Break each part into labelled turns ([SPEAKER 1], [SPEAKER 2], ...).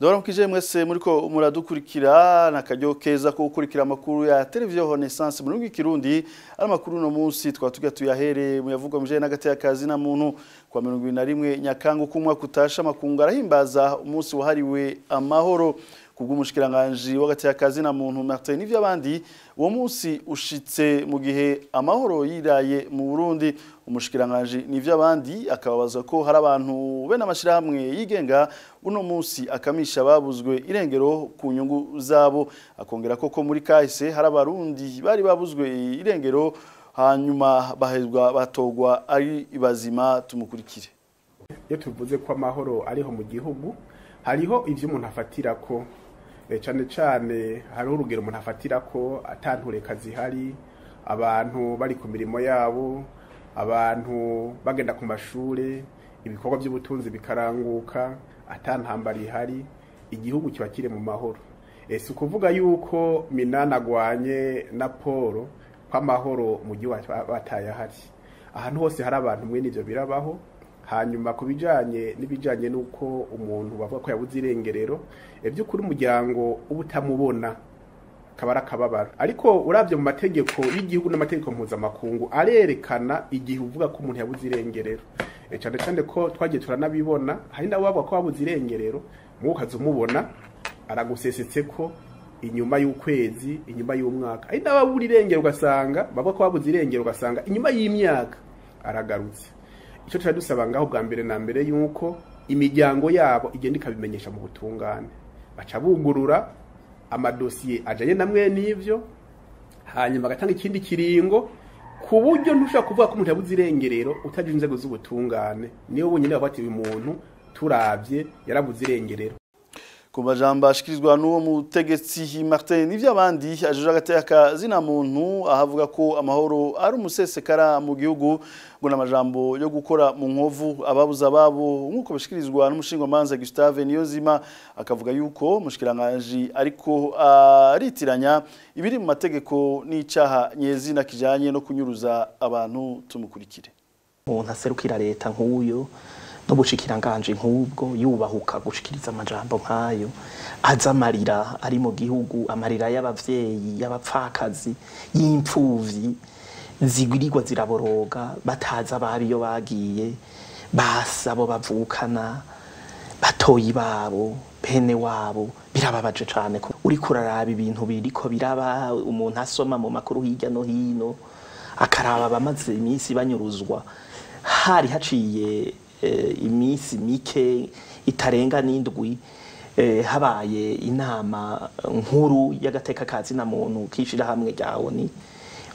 [SPEAKER 1] Ndabaramukije mwese muriko muradukurikira nakaryo keza ko gukurikira amakuru ya televiziyo Renaissance mu rurimi rw'ikirundi. Ari amakuru no munsi twatuga tuyahere muyavugwa muje n'agateka kazi na muntu kwa 21 Nyakanga kumwa kutasha makungu arahimbaza umunsi wahariwe amahoro. Kubw'umushikiranganje w'agateka kazi na muntu Martin Nivyabandi, uwo munsi ushitse mu gihe amahoro yiraye mu Burundi. Umushikiranganje Nivyabandi akababaza ko hari abantu be n'amashirahamwe yigenga uno munsi akamisha babuzwe irengero ku nyungu zabo, akongera koko muri kahise hari abarundi bari babuzwe irengero hanyuma bahezwa batogwa ari bazima. Tumukurikire.
[SPEAKER 2] Iyo tuvuze ko amahoro ariho mu gihugu, hariho ivyo umuntu afatira ko cane cane, hariho urugero umuntu afatira ko atantureka zihari, abantu bari ku mirimo yabo, abantu bagenda ku mashure, ibikorwa by'ubutunzi bikaranguka, atantambara ihari, igihugu kiba kiri mu mahoro. Si ukuvuga yuko Minani agwanye na Paul ko amahoro mu gihugu bataye ahari. Ahantu hose hari abantu mwene ivyo birabaho. Hanyuma ku bijanye n'ibijanye n'uko umuntu bavuga ko yabuze irengerero, by'ukuri umuryango uba utamubona akaba ari akababaro. Ariko uravye mu mategeko y'igihugu n'amategeko mpuzamakungu arerekana igihe uvuga ko umuntu yabuze irengerero, cane cane ko twagiye turanabibona, hari n'abo bavuga ko babuze irengerero, muwe ukaza umubona aragusesetse ko inyuma y'ukwezi, inyuma y'umwaka. Hari n'ababura irengero ugasanga bavuga ko babuze irengero, ugasanga inyuma y'imyaka aragarutse. Icyo tuba dusaba ngaho bwa mbere na mbere yuko imiryango yabo igenda ikabimenyesha mu butungane, baca bugurura amadosiye ajanye na mwene ivyo, hanyuma agatanga ikindi kiringo ku buryo ntushobora kuvuga ko umuntu yabuze irengerero utaje inzego z'ubutungane. Niyo bonyene bavuga ati uyu muntu turavye yarabuze irengerero.
[SPEAKER 1] Ku majambo ashikirizwa n'uwo mutegetsi Martin Nivyabandi ajeje agateka zina muntu, ahavuga ko amahoro ari umusesekara mu gihugu, ngo n'amajambo yo gukora mu nkovu ababuza babo, nkuko bishikirizwa n'umushingwamanza Gustave Niyonzima, akavuga yuko mushikiranganje ariko aritiranya ibiri mu mategeko n'icaha nyezina kijanye no kunyuruza abantu. Tumukurikire.
[SPEAKER 3] Umuntu aserukira leta nk'uyo n'ubushikiranganje nk'ubwo yubahuka gushikiriza amajambo nk'ayo, aza amarira ari mu gihugu, amarira y'abavyeyi, y'abapfakazi, y'imfuvyi zigwirirwa ziraboroga batazi abari iyo bagiye, basabo bavukana, batoyi babo, bene wabo. Birababaje cane ko uriko uraraba ibintu biriko biraba, umuntu asoma mu makuru hirya no hino akaraba abamaze iminsi banyuruzwa. Hari haciye iminsi mike itarenga n'indwi habaye inama nkuru y'agateka kazi na muntu kishirahamwe rya ONU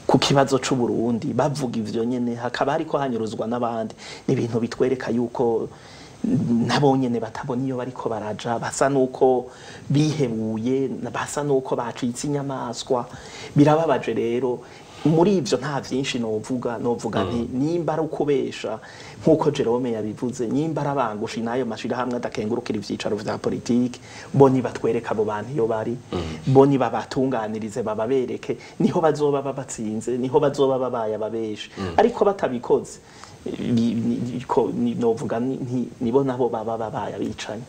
[SPEAKER 3] ku kibazo c'u Burundi, bavuga ivyo nyene, hakaba hariko hanyuruzwa n'abandi. Ni ibintu bitwereka yuko nabo nyene batabona iyo bariko baraja, basa nuko bihebuye, basa nuko bacitse inyamaswa. Birababaje rero. Muri ivyo nta vyinshi novuga, novuga nti nimba ari ukubesha nkuko Jerome yabivuze, nimba arabangusha nayo mashirahamwe adakengurukira ivyicaro vya politike, bo nibatwereka abo bantu iyo bari, bo nibabatunganirize bababereke, niho bazoba babatsinze, niho bazoba babaye ababeshi. Ariko batabikoze, novuga nibo nabo baba babaye abicanyi.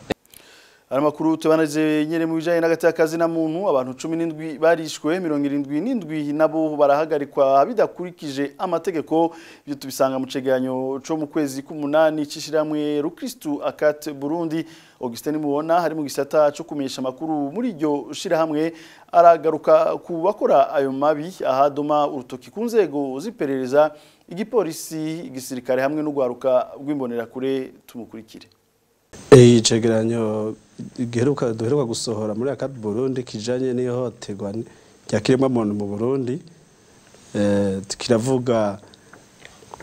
[SPEAKER 1] Amakuru tubaneze nyere mu bijanye n'agateka na muntu, abantu 17 barishwe, 77 nabo barahagarikwa bidakurikije amategeko. Ibyo tubisanga mu cegeranyo co mu kwezi k'umunani cishiramwe Rukristu Akat Burundi. Augustin Mubona hari mu gisata co kumenyesha amakuru muri iryo shirahamwe aragaruka ku bakora ayo mabi, ahadoma urutoki ku nzego z'iperereza, igipolisi, igisirikare hamwe n'ugwaruka rw'imbonerakure. Tumukurikire.
[SPEAKER 4] Iyi cegeranyo duheruka gusohora muri Akat Burundi kijanye n'ihohoterwa rya kiremwamuntu mu Burundi, kiravuga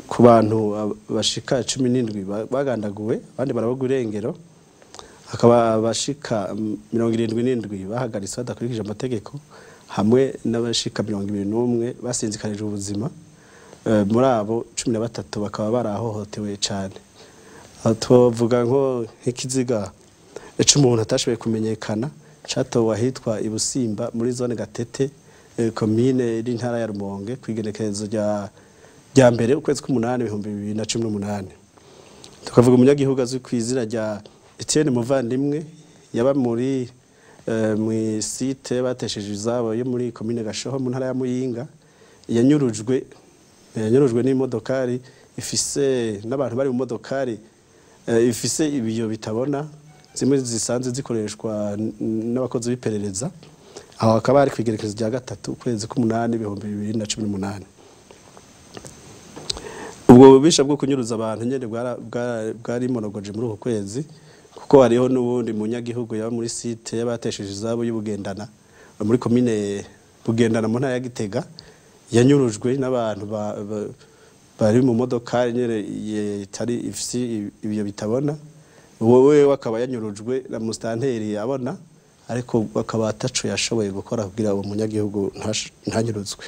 [SPEAKER 4] ku bantu bashika 17 bagandaguwe, abandi barabugwa irengero, hakaba abashika 77 bahagaritswe badakurikije amategeko, hamwe n'abashika 21 basinzikarije ubuzima. Muri abo 13 bakaba barahohotewe cane. Tuvuga nko nk'ikiziga c'umuntu atashoboye kumenyekana catowe ahitwa Ibusimba muri zone Gatete, komine y'intara ya Rumonge, kwigenekerezo rya mbere ukwezi k'umunani 2018. Tukavuga umunyagihugu azwi kw'izina rya Etienne Muvandimwe yaba muri mu site batesheje izabo yo muri commune Gashoho mu ntara ya Muyinga, yanyurujwe n'imodokari ifise n'abantu bari mu modokari ifise ibiyo bitabona, zimwe zisanzwe zikoreshwa n'abakozi b'iperereza. Aho akaba ari kwigerekezo rya 3 ukwezi k'umunani 2018. Ubwo bubisha bwo kunyuruza abantu nyene bwari monogoje muri uko kwezi, kuko hariho n'ubundi munyagihugu yaba muri site yabatesheje izabo y'ubugendana muri commune Bugendana mu ntara ya Gitega, yanyurujwe n'abantu bari mu modokari nyene itari ifise ibiyo bitabona. Wowe wakaba yanyurujwe na mustanteri abona, ariko akaba ataco yashoboye gukora kugira uwo munyagihugu ntanyuruzwe.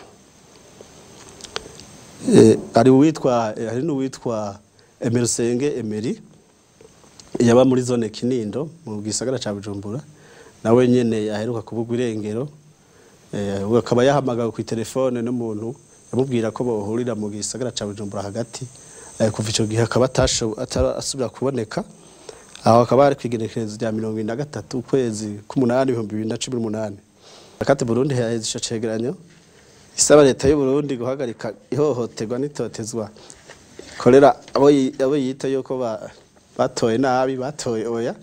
[SPEAKER 4] Hari n'uwitwa Emerusenge Emery yaba muri zone Kinindo mu gisagara ca Bujumbura, nawe nyene aheruka kubugwa irengero. Akaba yahamagawe ku telefone n'umuntu yamubwira ko bohurira mu gisagara ca Bujumbura hagati. Kuva ico gihe akaba atasubira kuboneka. Aho akaba ari kwigerekezo rya 73 ukwezi k'umunani 2018. Akati Burundi yaheze ico cegeranyo isaba leta y'u Burundi guhagarika ihohoterwa n'itotezwa korera abo yita yuko batoye nabi, batoye oya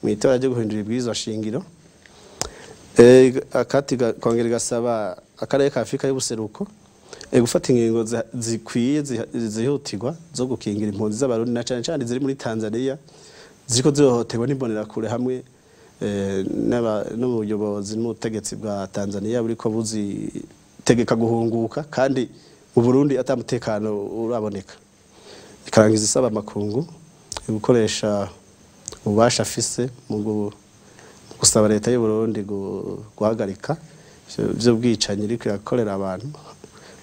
[SPEAKER 4] mu itora ryo guhindura ibwirizwa shingiro. Akati kongera gasaba akarere ka Afrika y'ubuseruko gufata ingingo zikwiye zihutirwa zo gukingira impunzi z'abarundi na cane cane ziri muri Tanzania ziriko zihohoterwa n'imbonerakure hamwe n'ubuyobozi n'ubutegetsi bwa Tanzania buriko buzitegeka guhunguka, kandi mu Burundi ata mutekano uraboneka. Ikarangiza isaba amakungu gukoresha ububasha afise mu gusaba leta y'u Burundi guhagarika ivyo bwicanyi iriko irakorera abantu,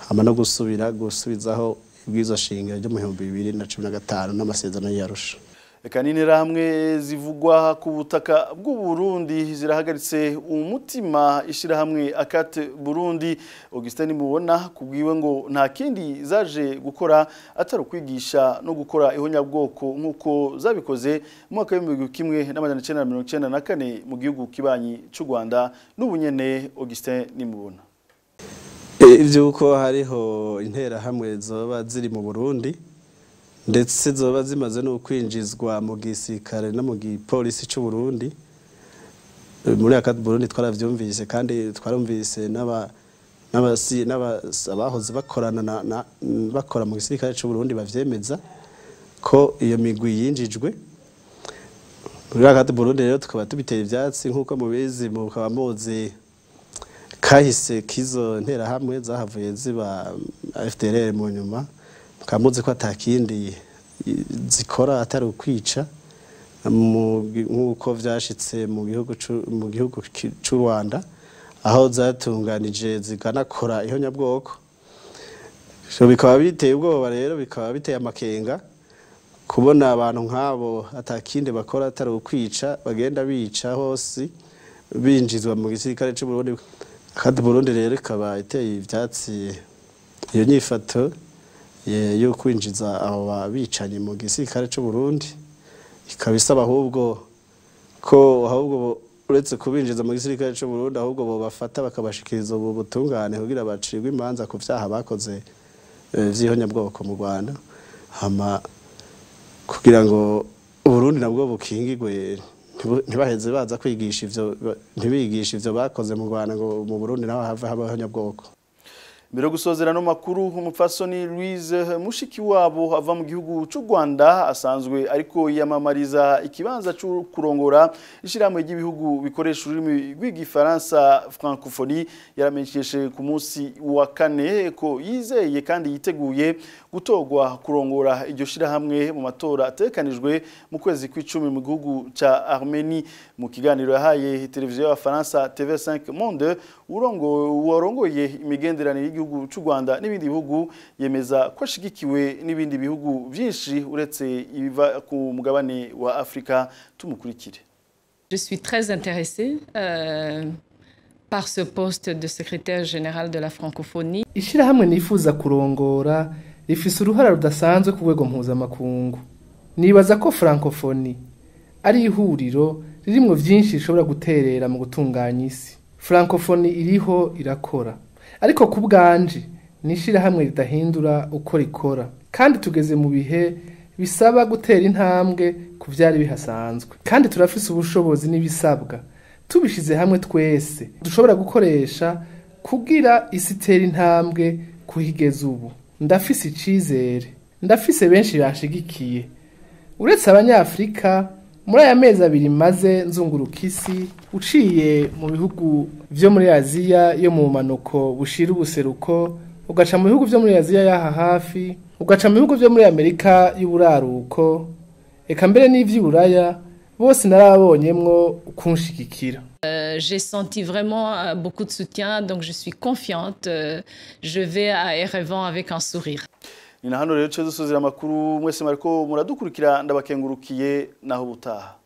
[SPEAKER 4] hama no gusubira gusubizaho ibwirizwa shingiro ryo mu 2015 n'amasezerano y'Arusha.
[SPEAKER 1] Eka n'interahamwe zivugwa ku butaka bw'u Burundi zirahagaritse umutima ishirahamwe Akate Burundi. Augustin Mubona kubwiwe ngo nta kindi zaje gukora atari kwigisha no gukora ihonyabwoko nkuko zabikoze mu mwaka w'ibihumbi 1994 mu gihugu kibanyi c'u Rwanda. N'ubunyene Augustin Nimubona.
[SPEAKER 4] Ivyuko hariho interahamwe zoba ziri mu Burundi ndetse zoba zimaze no kwinjizwa mu gisirikare no mu gipolisi c'u Burundi, muri Akati Burundi twaravyumvise, kandi twarumvise n'abahoze bakorana bakora mu gisirikare c'u Burundi bavyemeza ko iyo migwi yinjijwe muri Akati Burundi. Rero tukaba tubiteye ivyatsi nkuko mubizi, mukaba muzi kahise kizo nterahamwe zahavuye ziba FDLR mu nyuma, mukamuzi ko atakindi zikora atari ukwica nkuko vyashitse mu gihugu c'u Rwanda, aho zatunganije zikanakora ihonyabwoko. So bikaba biteye ubwoba rero, bikaba biteye amakenga kubona abantu nk'abo atakindi bakora atari ukwica, bagenda bica hose binjizwa mu gisirikare c'u Burundi. Akati Burundi rero ikaba iteye ivyatsi iyo nyifato yo kwinjiza abo babicanyi mu gisirikare c'u Burundi, ikaba isaba ahubwo ko ahubwo uretse kubinjiza mu gisirikare c'u Burundi ahubwo bo bafata bakabashikiriza ubu butungane kugira bacirwe imanza ku vyaha bakoze vy'ihonyabwoko mu Rwanda, hama kugira ngo Burundi nabwo bukingirwe, ntibaheze baza kwigisha ivyo, ntibigisha ivyo bakoze mu Rwanda ngo mu Burundi naho have haba ihonyabwoko.
[SPEAKER 1] Mbere gusozera no makuru, umupfasoni Louise Mushikiwabo ava mu gihugu c'u Rwanda asanzwe ariko yamamariza ikibanza cyo kurongora ishiramwe ry'ibihugu bikoresha ururimi rw'igifaransa francophonie, yaramenyesheje ku munsi wa kane ko yizeye kandi yiteguye gutorwa kurongora iryo shirahamwe mu matora atekanijwe mu kwezi kw'icumi mu gihugu ca Armenie. Mu kiganiro yahaye televiziyo y'Abafaransa TV5 Monde, urongoye imigenderanire y'igihugu c'u Rwanda n'ibindi bihugu yemeza ko ashigikiwe n'ibindi bihugu byinshi uretse ibiva ku mugabane wa Afrika. Tumukurikire.
[SPEAKER 5] Je suis très intéressée par ce poste de secrétaire général de la francophonie.
[SPEAKER 6] Ishirahamwe nifuza kurongora rifise uruhara rudasanzwe ku rwego mpuzamakungu. Nibaza ko francophonie ari ihuriro ririmwo vyinshi rishobora guterera mu gutunganya isi. Francophonie iriho irakora, ariko ku bwanje ni ishirahamwe ridahindura uko rikora, kandi tugeze mu bihe bisaba gutera intambwe ku vyari bihasanzwe, kandi turafise ubushobozi n'ibisabwa tubishize hamwe twese dushobora gukoresha kugira isi itere intambwe kuhigeza ubu. Ndafise icizere, ndafise benshi banshigikiye uretse Abanyafrika. Muri aya mezi 2 maze nzunguruka isi, uciye mu bihugu vyo muri Aziya yo mu manuko bushira ubuseruko, ugaca mu bihugu vyo muri Aziya y'aha hafi, ugaca mu bihugu vyo muri Amerika y'uburaruko, eka mbere n'ivy'Iburaya, bose narabonyemwo kunshigikira.
[SPEAKER 5] J'ai senti vraiment beaucoup de soutien, donc je suis confiante. Je vais à Erevan avec un sourire.
[SPEAKER 1] Ni na hano rero cyo dusozera amakuru. Mwese mariko muradukurikira, ndabakengurukiye, naho butaha.